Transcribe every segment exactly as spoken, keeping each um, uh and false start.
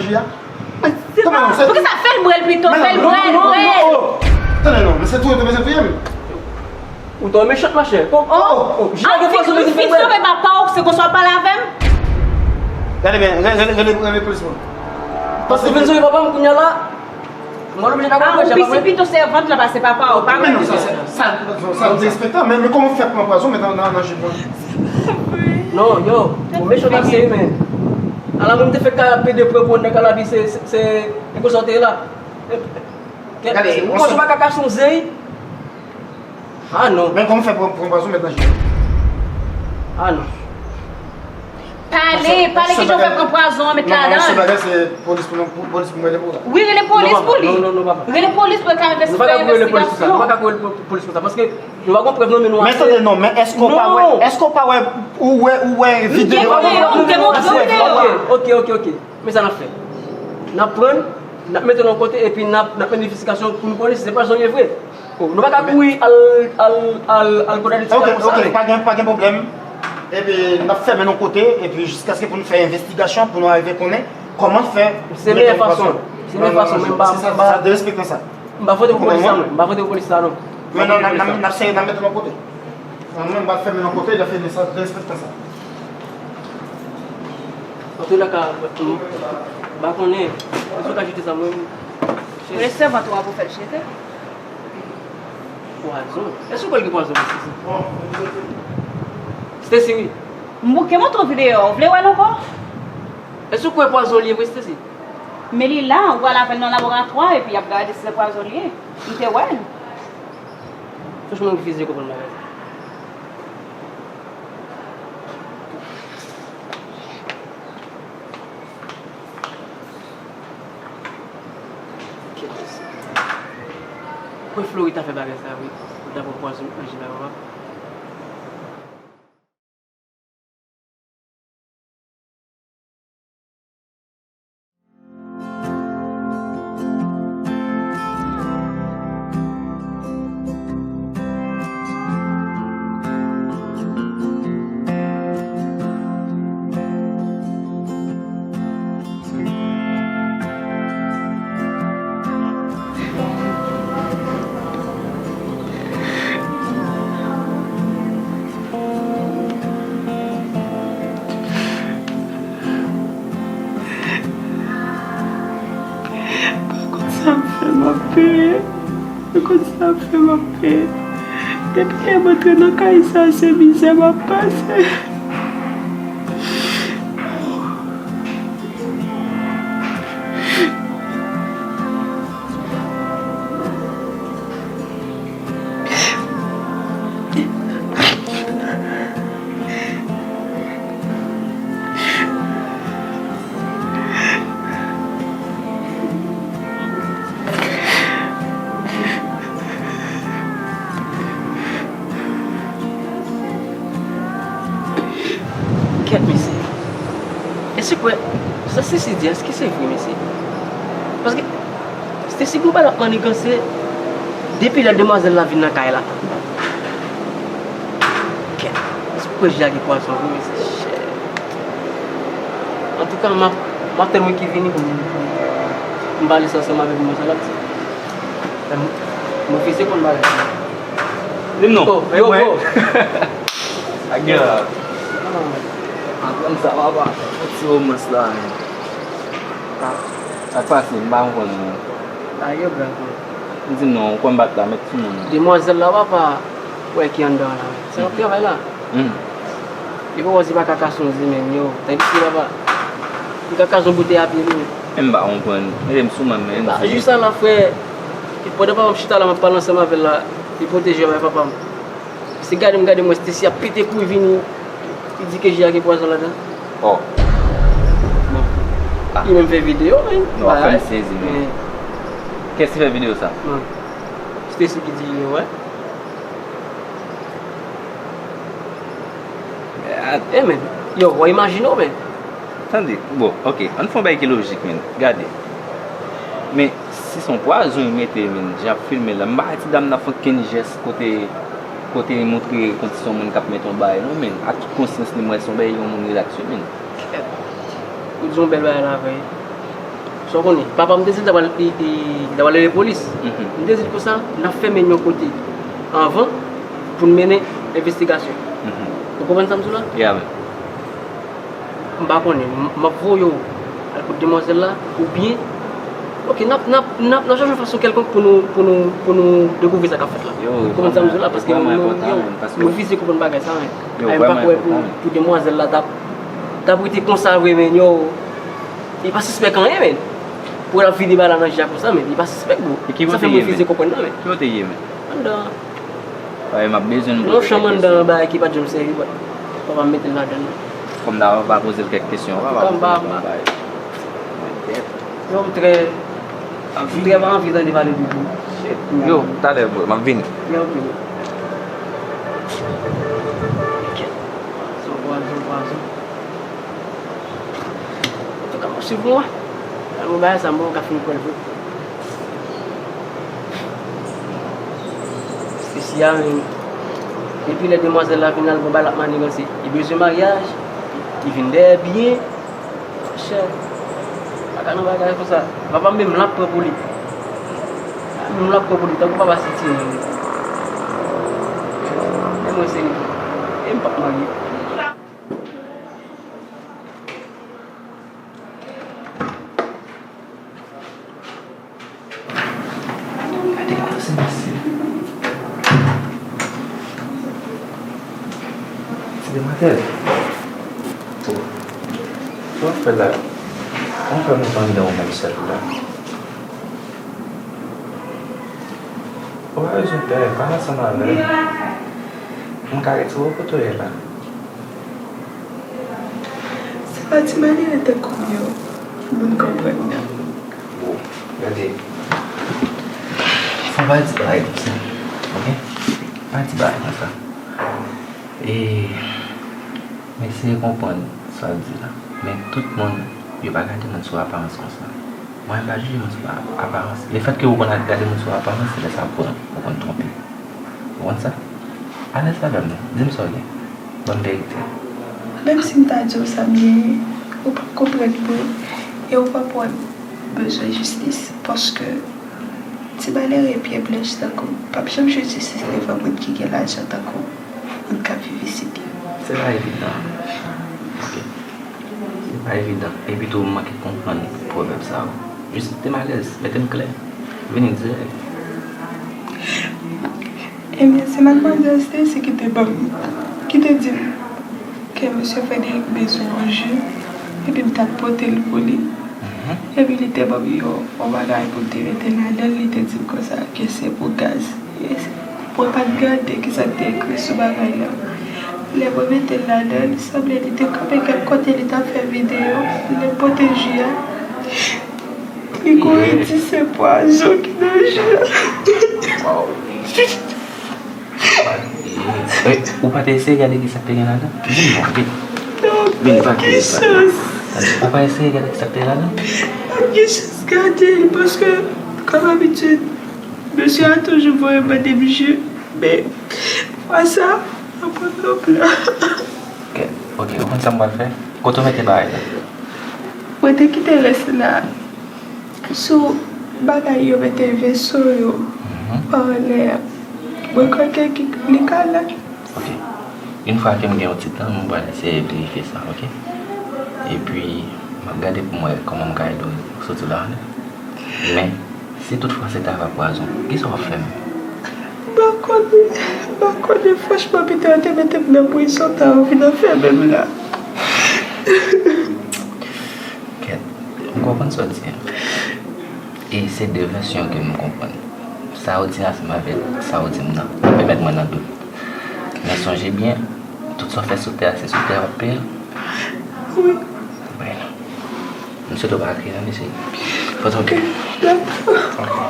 nan ji a? Poukisa fè l bwè l pito? Fè l bwè l, bwè l. Tande non, men se touye tou bezwen touye m. Ou twò mechan, machè. Kòman? Oh, oh, oh. Jan gen pwazon mete pou bwè. Ou fin sove papa w, se konsa w pale avè m? Gade byen, rele, rele, rele polis pou mwen. Paske ou fin sove papa m kounye a la. Mwen oblije pa konprann, ou pisi pito sèvant la pase papa w, pa vre? Men non, sa, sa, sa, sa derespektan, men, men kòman w fè pran pwazon, men nan, nan, nan ji mwen? Non, yo, ou mechan ase wi, men. Ala moun te fè ka pede pran pran nan kalabi, se, se, se, se konsa w te ye la. Gade, ou panse w pa ka kache yon zey? Ah non. Men kòman w fè pran, pran pwazon met nan ji? Ah non. Pale, pale ki jan w fè pran pwazon an met ladan l. Non, se bagay, se polis pou nou, pou, polis pou mwen rele pou la. Wi, rele polis pou li. Non, non, non, papa. Rele polis pou l ka fè envestigasyon. Nou pa ka rele polis pou sa. Nou pa ka rele polis pou sa. Paske nou pa gon prèv nan men nou ase. Men tande non, men èske w pa wè, èske w pa wè, ou wè, ou wè videyo? M gen videyo, m te montre w videyo a. Ok, ok, ok, ok. Men sa n ap fè. N ap pran l, n ap mete l yon kote, epi n ap, n ap mennen envestigasyon pou nou konnen si se pwazon l ye vre. Oh, nou pa ka kouri al, al, al, al kote a di ti konsa. Ok, ok, pa gen, pa gen pwoblèm. Epi n ap fèmen yon kote, epi jiskaske pou nou fè envestigasyon, pou nou arive konnen kòman fè. Se meyè fason. Se meyè fason, men m pa, m pa. Sa derespektan sa. M pa vote pou polis la, non. M pa vote pou polis la, non. Men non, n ap, n ap, n ap sere, n ap mete l yon kote. Mwen, m pa fèmen yon kote, l ap fini sa, derespektan sa. Antoulèka, m pa konnen. Èske w ka jete sa, mwen? Rele sèvant ou an pou fè l jete. Pwazon? Èske w kwè l gen pwazon, Stacy? Stacy, wi. M bouke montre w videyo a, ou vle wè l ankò? Èske w kwè pwazon li ye vre, Stacy? Men li la, ou pral avè l nan laboratwa, epi y ap gade si se pwazon li ye. M te wè l. Franchman, m refize konprann bagay sa. Kèt mesye. Kwè Flori ta fè bagay sa vre, pou ta pran pwazon Anjela, papa. Pa konn sa m fè m ap peye. Pa konn sa m fè m ap peye. Depi lè m antre nan kay sa, se mizè m ap pase. Kèt mesye. Èske w kwè sa Stacy di a, èske se vre, mesye? Paske Stacy gon bagay l ap maniganse depi lè demwazèl la vin nan kay la. Kèt, èske w kwè Jila gen pwazon vre, mesye? Shit. Antouka, m ap, m ap tann wi ki vini pou m, pou m pale sa ansanm avèk moun sa l ap di. M, m refize konn bagay sa. Di m non. Oh, yo, bro. Sa gen la. Antann sa, papa. Yon ti romans la, men. Sa k pase, m pa konprann non. Bagay yo grav, wi. M di non, ou konn bat la, met sou moun. Demwazèl la, papa, wè ki anndan an la. Se yon travay la. Hmm. Li poko di pa ka kase yon zi menm, yo. Tande si papa. Li ka kase yon boutèy a pye li. Men m pa konprann. Mete m sou mwen, men. Jis la, frè. E pandan papa m chita la, m ap pale ansanm avè l la, li pwoteje m avè papa m. Se gade m gade m wè Stacy ap pete kouri vini, li di ke ji a gen pwazon ladan. Oh. Bon. Ah. Li menm fè videyo, men. Non, fè m sezi, men. Kiyès ki fè videyo sa? Non. Stacy ki di, wè. Eh, men, yo, w imajine w, men. Tande, bon, ok, ann fè yon bagay ki lojik, men. Gade. Men, si se yon pwazon yo mete, men, jan ap filme la, m pa wè ti dam nan fè okenn jès kote, kote li montre kòmsi se yon moun k ap mete yon bagay, non, men. Ak tout konsyans li, m wè se yon bagay yon moun rilaks, wi, men. Ou di yon bèl bagay la, vre. Sa w konnen, papa m te di l ta pral, li, li, li ta pral rele polis. M te di l konsa, n ap fèmen yon kote anvan pou n mennen envestigasyon. Ou konprann sa m di w la? Yeah, man. M pa konnen, m, m ap voye w al kot demwazèl la, oubyen, ok, n ap, n ap, n ap, n ap chèche yon fason kèlkonk pou nou, pou nou, pou nou dekouvri sa k ap fèt la. Ou konprann sa m di w la? Paske nou, nou, nou vizye konprann bagay sa, men. Ay, m pa kwè pou, pou demwazèl la t ap, t ap rete konsa vre, men, yo. Li pa sispèk anyen, men. Pou l ap vide bagay la nan ji a konsa, men, li pa sispèk, bro. E ki kote ye, men? Sa fè m refize konprann nan, men. Ki kote ye, men? Anndan. Wi, m ap bezwen m poze kèk kesyon. Yon chanm anndan bagay ki pa t janm sèvi, bro. Papa m mete l ladan l. Kòm ta pa poze l kèk kesyon, papa m pa, m pa. Yo, m trè, m trè pa anvi tande pale de li. Yo, talè, bro, m ap vini. Yo, ok. Pwazon, pwazon, pwazon. Antouka, m ap swiv mwen. Mwen bagay sa, mwen ka fin kwè l vre. Stacy a, men, depi lè demwazèl la vin al gon bagay l ap maniganse. Li bezwen maryaj, li vin dèyè byen. Monchè, pa ka nan bagay konsa. Papa m menm l ap pran pou li. Menm l ap pran pou li, tankou papa City menm. Men mwen se li. E m p ap marye. Gade kòman se mesye. Ti demwazèl. Sa w ap fè la? Ou fè m ret anndan ou menm sèl la. Ou pa bezwen pè, pale ansanm avè m. M ka retire w kote w ye la. Se pa ti malere tankou m yo moun konprann nan. Bon, gade. Fò pa di bagay konsa, ok? Pa di bagay konsa. E, m eseye konprann sa w ap di la. Men tout moun, yo pa gade moun sou aparans konsa. Mwen, m pa jije moun sou a-, aparans. Lefètke ou konn gade moun sou aparans, se lè sa ou konn, ou konn twonpe. Ou konn sa? Alèz avè m non. Di m sa w gen. Ban m verite. Menm si m ta di w sa m genyen, ou p ap konprann mwen e ou p ap wè m bezwen jistis. Paske ti malere pye blanch tankou m p ap janm jwenn jistis devan moun ki gen lajan tankou w, moun k ap viv isit yo. Se pa evidan. Ok. Se pa evidan. Epi tou, m manke konprann pwovèb sa yo. Jis kite m alèz, mete m klè. Vini dirèk. Ebyen, se madmwazèl Stacy ki te ban m, ki te di m ke mesye Frederick bezwen yon ji, epi m t ap pote l pou li. Epi li te ban m yon, yon bagay pou m te mete ladan l, li te di m konsa ke se pou gaz. Mwen pa t gade kisa k te ekri sou bagay la. Lè mwen mete l ladan l, sanble li te kanpe kèk kote li t ap fè videyo. Lè m pote ji a, li kouri di se pwazon ki nan ji a. Waw. Ou pa te eseye gade kisa k te gen ladan? Di m non, vit. Non, vin, pa ki chans. Ou pa eseye gade kisa k te ladan? Pa ki chans gade l, paske, kòm abitid, mesye a toujou voye mande m ji, men fwa sa, mwen pran lòt plan. Ok, ok, ou konn sa m pral fè? Kote w mete bagay la? Mwen te kite rès la sou bagay yo mete veso yo anlè a. Mwen kwè ke li ka la. Ok. Yon fwa ke m gen yon ti tan, mwen pral eseye verifye sa, ok? Epi, m ap gade pou m wè kòman m ka ede w soti la anlè. Men, si toutfwa se ta va pwazon, kisa w ap fè m? M pa konnen, m pa konnen, franchman, pita yo te mete m nan prizon, ta yo vin anfèmen m la. Kèt, m konprann sa w di a. E se de vèsyon ke m konprann. Sa w di ansanm avèk sa w di m nan pèmèt mwen nan dout. Men sonje byen, tout sa w fè sou tè a, se sou tè a w ap peye l. Wi. Byen. M swete w pa kriye non, mesye. Pote w byen. Dakò. Ok.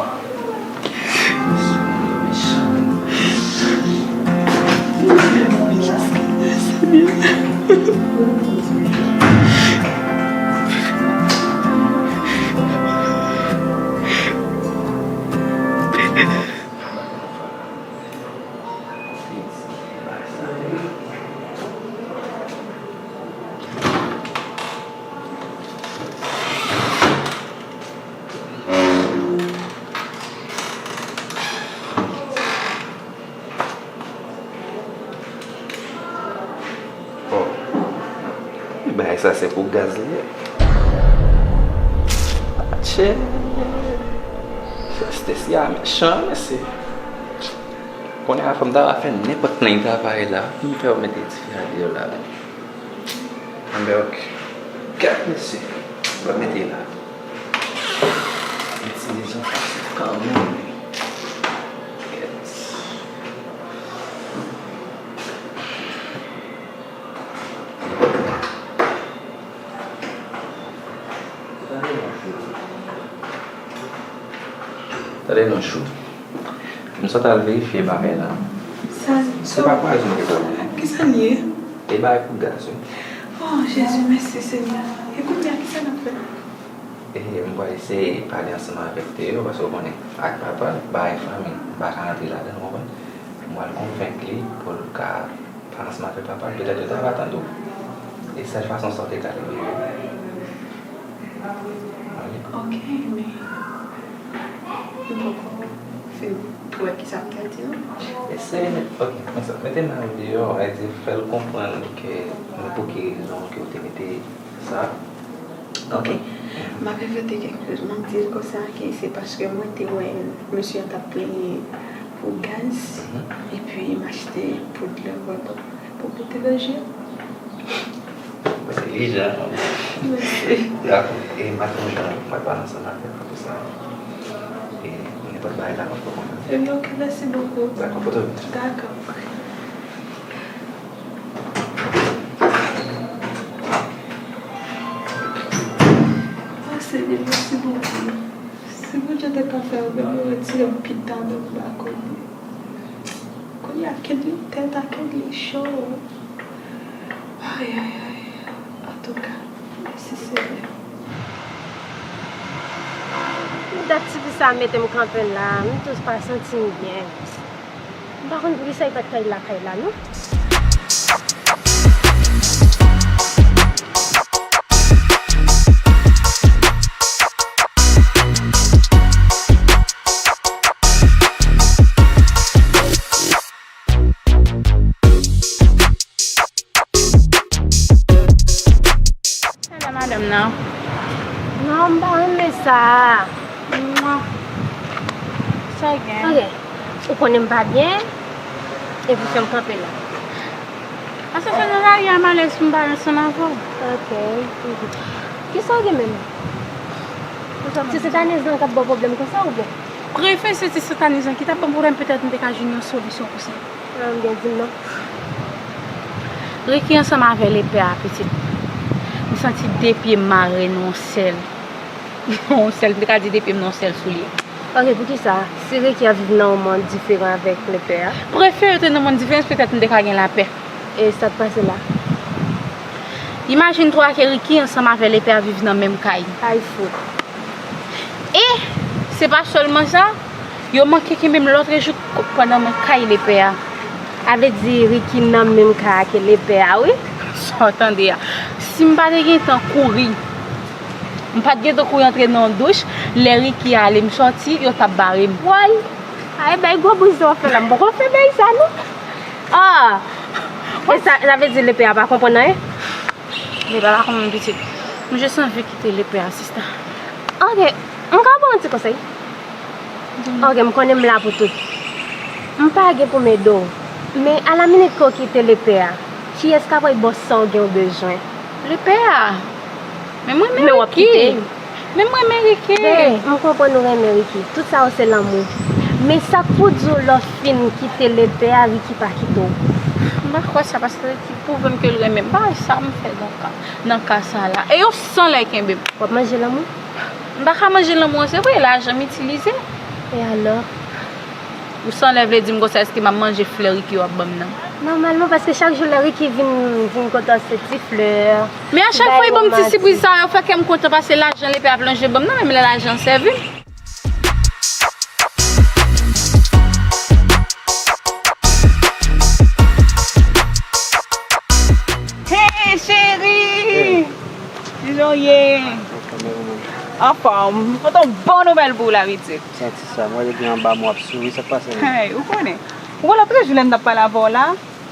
Bon. Bagay sa se pou gaz li ye. Atchè. Stacy a mechan, mesye. Kounye a fò m ta va fè nenpòt plenn travay la. M fè yo mete tifi a deyò la. Anben, ok. Gad, mesye. M ap mete la. Itilize yon fason kanmenm. Gad. Tande non, Chou. M sot al verifye bagay la. Sa, se pa pwazon ke ba mwen. Kisa l ye? E bagay pou gaz, wi. Oh, Jezi, mèsi, Senyè. E kounye a, kisa n ap fè? E, m pral eseye pale ansanm avèk Theo, paske w konnen, ak papa l, bagay fanmi, m pa ka rantre ladan l, w konprann? M pral konvenk li pou l ka pale ansanm avèk papa l, petèt yo ta va tande w. E sèl fason sa w te ka libere. Ok, men m poko fin wè kisa m pral di non. Eseye met, ok, men sa, mete men w deyò, e di, fè l konprann ke, men pou ki rezon ke w te mete sa. Ok. M ap envante kèk choz. M ap di l konsa ke se paske mwen te wè mesye an t ap plenyen pou gaz, epi m achte poud la pou, pou mete nan ji a. Mwen se Lija. Mèsi. Dakò. E m ap fè yon jan, m ap pale ansanm avè l pou sa. E nenpòt bagay la, m ap fè w konnen. Ebyen, ok, mèsi bokou. Dakò, pote w byen. Dakò. Oh, Senyè, mèsi bokou. Si Bondye te ka fè yon menm retire m pita nan m pa konnen. Kounye a, kèt li tèt a kèt li cho. Ay, ay, ay. Antouka, mèsi Senyè. Dat tifi sa mete m kanpe la, m tou pa santi m byen. M pa konn poukisa li pa t kay lakay la, non. Sa la madanm nan? Non, m pa renmen sa. Mwa. Sa gen? Ok. Ou konnen m pa byen, epi fè m kanpe la. Paske se nan lari a m alèz pou m pale ansanm avè w. Ok. Kisa w gen menm? Ti satanizan k ap ba w pwoblèm konsa oubyen? Prefe se ti satanizan ki t ap ban m pwoblèm, petèt m te ka jwenn yon solisyon pou sa. Ah, m gen di m non. Ricky ansanm avè lepè a, pitit. M santi de pye m mare nan yon sèl. Nan yon sèl, m te ka di de pye m nan yon sèl soulye. Ok, poukisa? Si Ricky ap viv nan yon mond diferan avèk lepè a? Prefe yo te nan mond diferan, petèt m te ka gen lapè. E sa k pase la? Imajine twa ke Ricky ansanm avè lepè a viv nan menm kay. Ay fout. E se pa sèlman sa, yo manke kenbe m lòtrejou pandan mwen kay lepè a. Sa vle di Ricky nan menm kay a ke lepè a, wi. Sa w tande a? Si m pa te gentan kouri, m pa t gentan kouri antre nan yon douch, lè Ricky ale m sòti, yo t ap bare m. Woy! Ay, bay gwo briz w ap fè la, m poko fè bay sa, non. Ah! E sa, sa vle di lepè a pa konprann anyen? Lepè a pa konprann pitit. M jis anvi kite lepè a, sista. Ok, m ka ba w yon ti konsèy? Ok, m konnen m la pou tout. M pa gen pou m ede w. Men alaminit ke w kite lepè a, kiyès k ap pral ba w sa w gen w bezwen? Lepè a. Men mwen renmen Ricky. Men w ap kite l. Men mwen renmen Ricky. Ben, m konprann ou renmen Ricky. Tout sa yo se lanmou. Men sa k pou di w lè w fin kite lepè a, Ricky pa kite w? M pa kwè sa, paske Ricky pwouve m ke l renmen m. Pa wè sa m fè nan ka, nan ka sa la. E yo san lè kenbe m. W ap manje lanmou? M pa ka manje lanmou an, se vre, lajan m itilize. E alò? Ou san lè vle di m konsa, èske m ap manje flè Ricky w ap ban m nan? Nòmalman, paske chak jou lè Ricky vin, vin kote w, se ti flè. Men a chak fwa, li ban m ti sipriz sa yo, fè kè m kontan, paske lajan lepè ap lonje ban m nan, menm lè lajan sèvi m. Hey, cheri! Kijan w ye? Anfòm. Anfòm. M pote yon bon nouvèl pou w la, pitit. Santi sa. M wè depi anba m w ap souri, sa k pase menm? Hey, ou konnen. Ou wè lòt jou lè m t ap pale avè w la,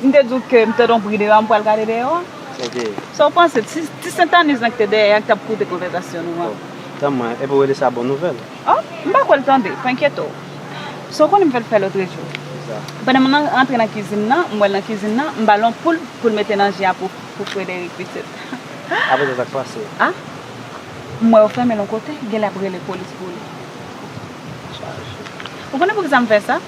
m te di w ke m tande yon bri deyò a, m pral gade deyò a. Sa w te ye? Sa w panse? Ti, ti Sentaniz lan ki te dèyè a ki t ap koute konvèsasyon nou an. Oh, tann mwen, epi w rele sa bon nouvèl? Oh, m pa kwè l tande, pa enkyete w. Sa w konnen m fè l fè lòt jou? Kisa? Pandan m nan, antre nan kizin nan, m wè l nan kizin nan, m ba l yon poul pou l mete nan ji a pou, pou Frederick pitit. Apre sa, sa k pase? Ah? M wè yo fèmen l yon kote, genlè ap rele polis pou li. Ou konnen poukisa m fè sa?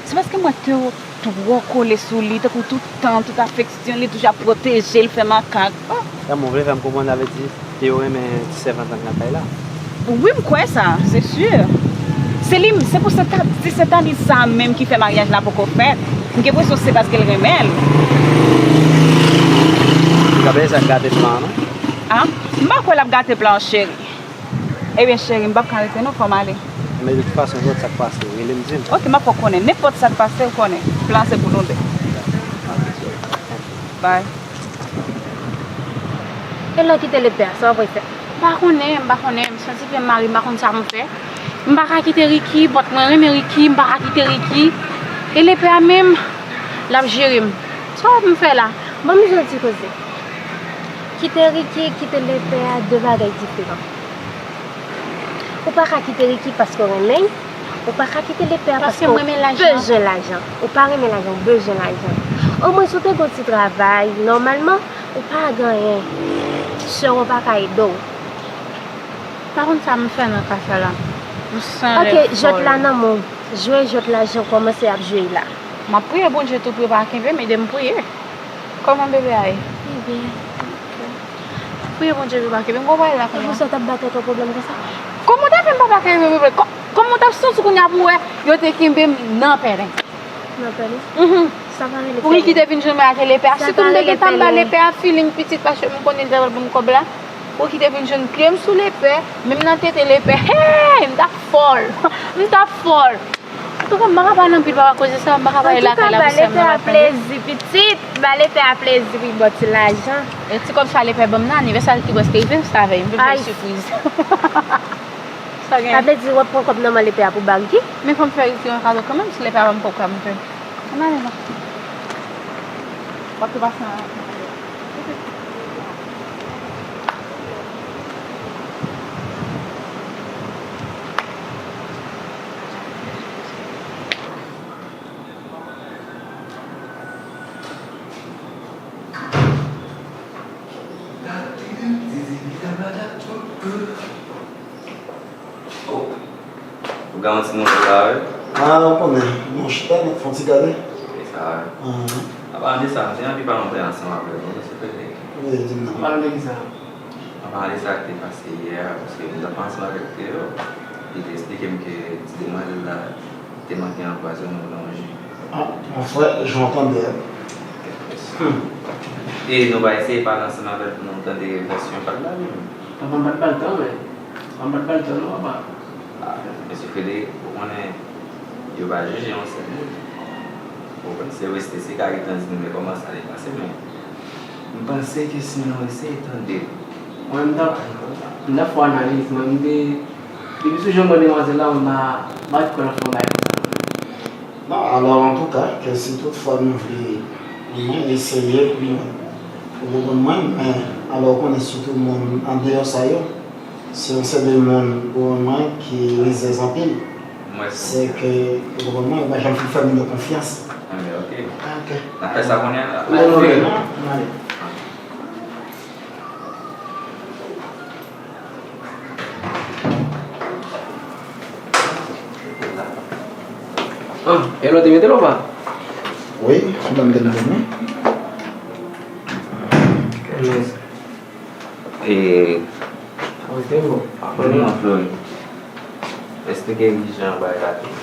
Se paske m wè ke w twò kole sou li, tankou tout tan, tout afeksyon, li toujou ap pwoteje l, fè makak. Oh! Lanmou vle fè m konprann, sa vle di ke yo renmen ti sèvant lan k nan kay la. Wi, m kwè sa, se si. Se li, se pou Senta-, ti Sentaniz sa a menm ki fè maryaj la poko fèt. M gen enpresyon se paske l renmen l. Ou ka peye sa k gate plan an, non? Ah, m pa kwè l ap gate plan an, cheri. Ebyen, cheri, m p ap ka rete non, fò m ale. Men de tout fason, nenpòt sa k pase, rele m, di m. Oke, m ap fè w konnen. Nenpòt sa k pase, ou konnen. Plan se pou nou de. Bye. E lè w kite lepè a, sa w ap fè? M pa konnen, m pa konnen. M santi ke m mare, m pa konn sa pou m fè. M pa ka kite Ricky, but mwen renmen Ricky, m pa ka kite Ricky. E lepè a menm, l ap jere m. Sa w ap m fè la? Ban m jodi koze. Kite Ricky, kite lepè a, de bagay diferan. Ou pa ka kite Ricky paske w renmen l. Ou pa ka kite lepè a paske w bezwen lajan. Ou pa renmen lajan, ou bezwen lajan. Omwen, si w te gen yon ti travay, nòmalman, ou pa gen anyen. Sè w pa ka ede w. Pa konn sa m fè nan ka sa la. M san lè fòl. Ok, jwèt la nan men w. Jwe jwèt la jan w kòmanse ap jwe l la. M ap priye Bondye tou pou yo pa kenbe m, ede m priye. Kòman bebe a ye? Li byen. Priye Bondye pou l pa kenbe m. Gon bagay la kounye a. Sa w t ap ba tèt ou pwoblèm konsa? Kòman w ta fè m pa ba tèt mwen pwoblèm? Kò-, kòman w t ap santi kounye a pou w wè yo te kenbe m nan pèlen? Nan pèlen? Mhm. Sa pa rele pèlen. Pou Ricky te vin jwenn mwen ak lepè a. Sitou m te gentan ba lepè a feeling pitit paske m konnen l t ap ban m kòb la. Pou Ricky te vin jwenn pye m sou lepè, menm nan tete lepè. Hey! M t ap fòl. M t ap fòl. Antouka, m pa ka pale anpil, papa, koze sa, m pa ka pale lakay la pou sè m nan, pa konnen. Antouka, ba lepè a plezi, pitit. Ba lepè a plezi pou l ba w ti lajan. E ti kòb sa lepè ban m nan, anivèsè l te prèske rive, m se ta avè l, m vin fè l sipriz. Sa gen? Sa vle di, w ap pran kòb nan men lepè a pou ba Ricky? Men fò m fè Ricky yon kado kanmenm, si lepè a ban m kòb, kòman m fè? Ann ale non. W ap tou pase nan Oh. Ou gen yon ti nouvèl la, wi? Ah, ou konnen. Bon, chita, n ap fè yon ti gade. E sa, wi. Anhan. An palan de sa, m te anvi pale yon bagay ansanm avè w, wi, se vre. Wi, di m non. An palan de kisa? An palan de sa ki te pase yè a, paske m t ap ansanm avèk Teo, li te eksplike m ke ti demwazèl la te manke anpwazonnen w nan yon ji. Ah, mon frè, jan w tande a. Hmm. E nou va eseye pale ansanm avè l pou nou tande vèsyon pa l la, wi. Papa, m pa t ba l tan, men. Papa, m pa t ba l tan, non, papa. Ah, mesye Frederick, ou konnen, yo pa jije yon sèl moun. Ou konprann, se reste, se ka ret nan di nou, men kòman sa te pase, men m panse ke si nou eseye tande l. Mwen, m t ap, m t ap fè analiz, mwen, m te, depi sou jan w wè demwazèl la, mwen, m pa, m pa t kwè l ap fè yon bagay konsa. Non, alò, antouka, ke si toutfwa nou vle, omwen, eseye pou nou, ou konprann mwen, men, alò, ou konnen sitou moun andeyò sa yo, se yon seri de moun, ou konprann mwen, ki rizèz anpil. Se ke, ou konprann mwen, yo pa janm fin fè moun yo konfyans. Anben, ok. Ah, ok. N ap fè sa kounye a la. Ann ale. Ah, e lò te mete l ou pa? Wi, m te mete l. E, konnen non, Flori. Esplike m kijan bagay la te ye.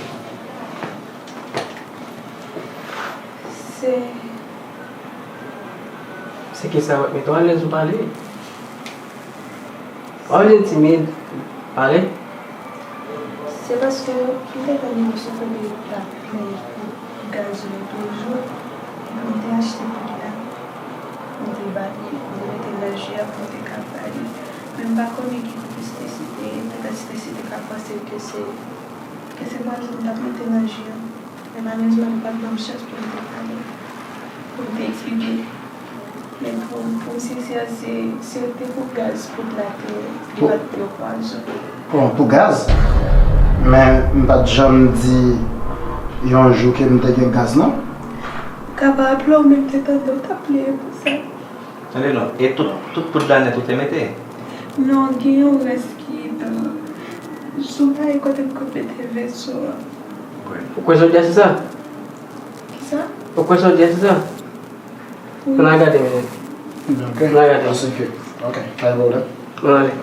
Se, se kisa w ap mete w alèz ou pale. Pa vin timid, pale. Se paske m te jwenn yon sou kote l ap plenn pou gaz yo toujou, epi m te achte poud la. M te ba li, m te mete nan ji a pou m te ka ba li. Men m pa konnen ki kote Stacy te ye, petèt Stacy te ka panse ke se, ke se pwazon m t ap mete nan ji a. Men malerezman, li pa t ban m chans pou m te pale, pou m te eksplike. Men pou, pou m sensè, se, se te pou gaz poud la te ye, li pa t pou pwazon. Bon, pou gaz? Men m pa t janm di yon jou ke m te gen gaz, non. Ka pa raple w, men m te tande w t ap plede pou sa. Tande non, e tout, tout poud la nèt ou te mete? Non, gen yon rès ki nan, sou bagay kote m konn mete veso a. Ou kwè sa w di a se sa? Kisa? Ou kwè sa w di a se sa? Wi. Ann al gade, men. Ok. Ann al gade. Paske, ok, pa gen pwoblèm. Ann ale.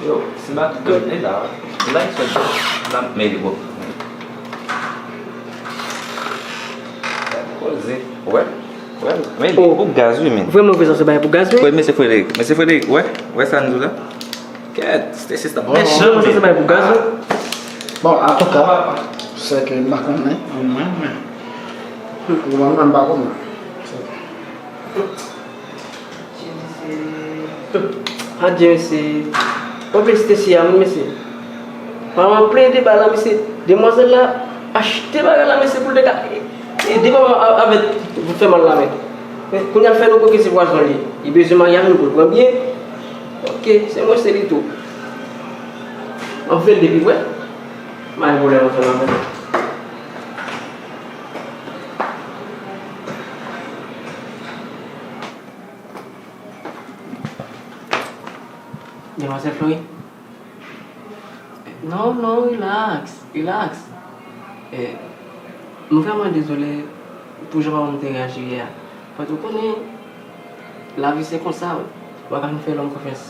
Yo, si m pa twonpe, e la, la, m sot la, men li bon. Koze, wè, wè, men li pou gaz, wi, men. Vrèman, vrèman, se bagay pou gaz, wi. Wè, mesye Frederick, mesye Frederick, wè, wè sa n di w la? Kèt, Stacy t ap mechan, men. Vrèman, se bagay pou gaz, wi. Bon, antouka, se ke m pa konnen, mwen, men, pou mwen, mwen, m pa konnen. Adye, mesye. Mwen vle site si a moun, mesye. Manman plede ba la, mesye. Demwazèl la achte bagay la, mesye, pou l te ka ede manman avèk fè mal la, men. Men, kounye a l fè nou kwè ke se pwazon li ye. Li bezwen maryaj nou pou l pran byen. Ok, se mwen, se li tou. Anfen, depi vre. Mwen pwoblèm ansanm avè l. Demwazèl Flori? Non, non, relax, relax. Eh, m vrèman dezole pou jan manman m te reyaji yè a. Paske w konnen, lavi se konsa, wi. W pa ka fin fè lòm konfyans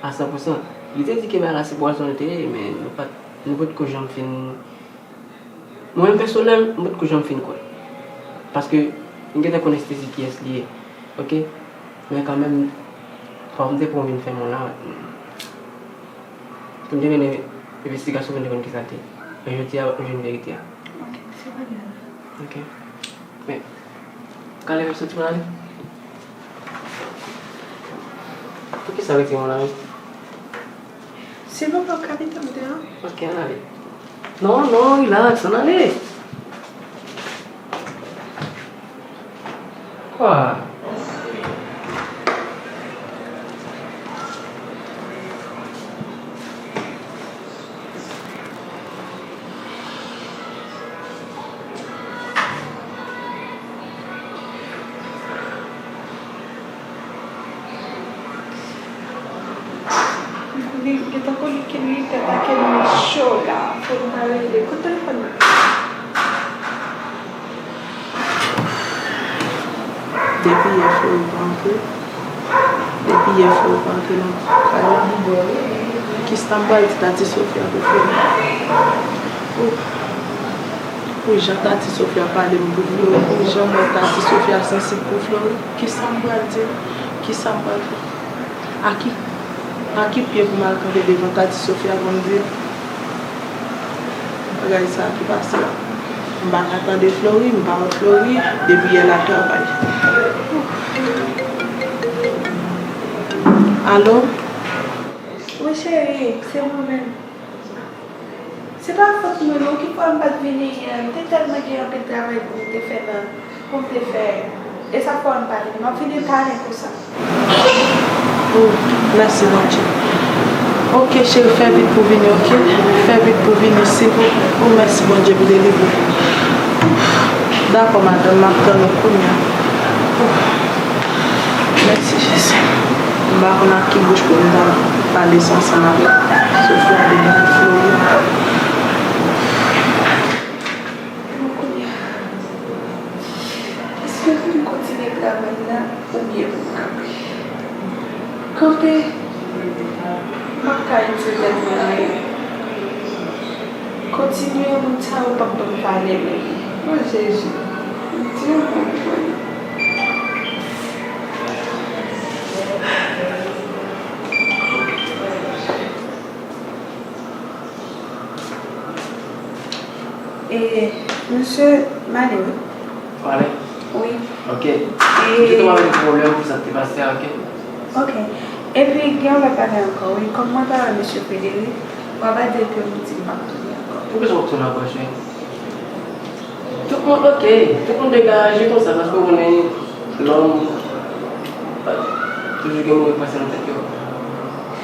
a san pou san. Li te di ke bagay la se pwazon l te ye, men nou pa t, nou potko janm fin Mwen menm pèsonèl, m potko janm fin kwè. Paske m gentan konnen Stacy kiyès li ye. Ok? Men kanmenm, fò m te pran vin fè mwen la. Pou m te mennen envestigasyon pou m te konn kisa l te ye. Men jodi a, m jwenn verite a. Ok, se pa grav. Ok. Men, ka leve soti pou n ale? Poukisa w retire mwen la menm? Silvouplè, w ka mete m deyò? Ok, ann ale. Non, non, relax, ann ale. Kwa? Li gentan konnen ke li tèt ak ke li cho la. Fò m ta rele. Kote telefòn nan? Depi yè Flori pa antre. Depi yè Flori pa antre nan kay la. Kisa m pral di Tati Sofia pou Flori? Pou, pou jan Tati Sofia pale m pou Flori, pou jan m wè Tati Sofia sansib pou Flori, kisa m pral di l? Kisa m pral fè? A ki, a ki pye pou m al kanpe devan Tati Sofia pou m di l bagay sa a ki pase a? M pa ka tande Flori, m pa wè Flori depi yè l ap travay. Alo? Wi, cheri, se mwen menm. Se pa fòt mwen non, ki fè m pa t vini yè. M te tèlman gen anpil travay pou m te fè nan, pou m te fè. E sa fè m pa vini. M ap vini talè konsa. Oh, mèsi Bondye. Ok, cheri, fè vit pou vini, ok? Fè vit pou vini, silvouplè. Oh, mèsi Bondye pou delivre. Dakò, madanm, m ap tann ou kounye a. Mèsi, Jezi. M pa konn ak ki bouch pou m ta pale sa ansanm avèk Sofia de Florida. Bon, kounye a, èske pou m kontinye travay la oubyen pou m kanpe? Kanpe, m p ap ka itil tèt mwen anyen. Kontinye, moun sa yo p ap ban m valè menm. O Jezi, m di yon mo pou mwen. E, mesye, m ale wi. Ou ale? Wi. Ok. E, m te tou avèk pwoblèm pou sa k te pase a, ok? Ok. Epi, gen yon lòt bagay ankò, wi. Kòm mwen pa wè mesye Frederic, m pa va di ke m di m p ap tounen ankò. Poukisa w ap tounen ankò, cheri? Tout moun, ok. Tout moun degaje konsa, paske w konnen, lòm, toujou gen move panse nan tèt yo.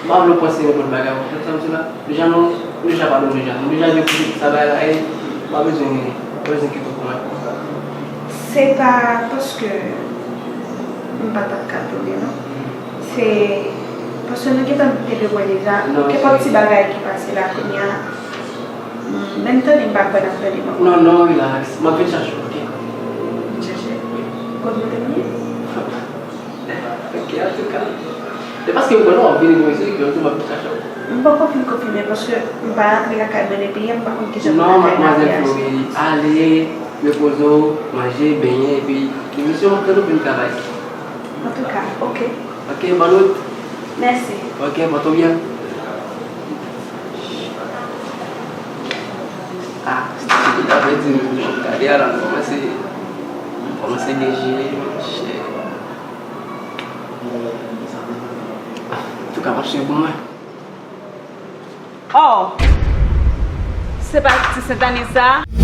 M pa vle w panse nenpòt bagay, w konprann sa m di la? Deja nou, nou deja padone deja. Nou deja di pou sa bagay la ye, m pa bezwen, m pa bezwen kite w pou mwen. Se pa paske m pa t ap ka tounen, non. Se paske nou gentan te de mwen deja. Non, kenpòt ti bagay ki pase la kounye a, m menm tande m pa kwè n ap tande m ankò. Non, non, relax. M ap vin chache w, ok? Vin chache? Wi. Kot nou te ye? Ok, antouka. Se paske m kwè non, w ap vini pou mesye, ke yon jou m ap vin chache w. M poko fin konfime paske m pa rantre lakay mwen depi yè, m pa konn kijan bagay la te aji. Non, madmwazèl Flori, ale, repoze w, manje, benyen, epi demen maten nou vin travay. Antouka, ok. Ok, bonn wout. Mèsi. Ok, pòte w byen. Ah, se sa m te di nou, gade a la, m kòmanse, m kòmanse dejire, monchè. Antouka, m ap swiv pou mwen. Oh! Se pa ti Sentane sa?